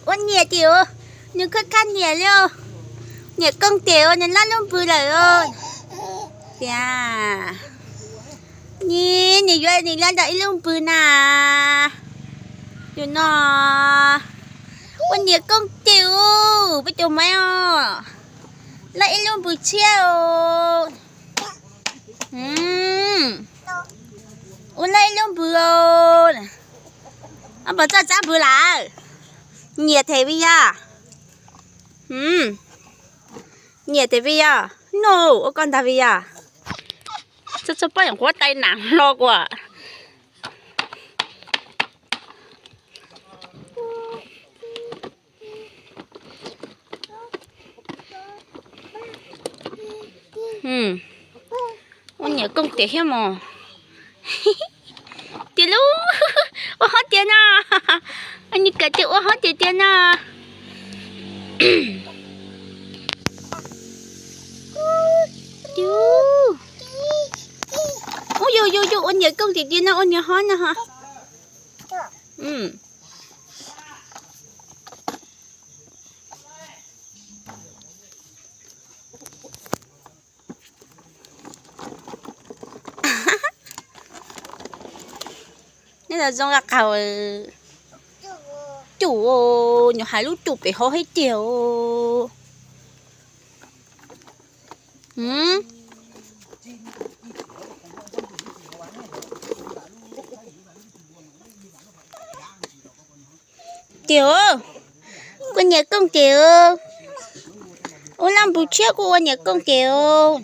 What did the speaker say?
Ua niam tiag, nws khab khab niam li, niam kooj tiag, nws lab lub npws lawm. Tiag, nws, nws yuav nws lab ib lub npws na. Yus no, ua niam kooj tiag, peb tus maiv os, lab ib lub npws tshiab os. Ua lab ib lub npws os. Pom txoj tsab npws lawm. Nyiam tes vij yog, nyiam tes vij yog, no, ua koj ntag vij yog. Txhob txhob pob yeem quav tais nam hlo kuas. Ua niam kooj tiag thiab mos. Tiag lub, ua hov tiag no. Nws kam tiag ua hov tiag tiag no. Ub, yus yus yus ua niam kooj tiag tiag no, ua niam hov no. Neb los zoo nqa qau. Cuj, nyuam hais lub cuj pem hov thiab tiag. Tiag, kuv niam kooj tiag. Ua laj npus tshiab kuj ua niam kooj tiag.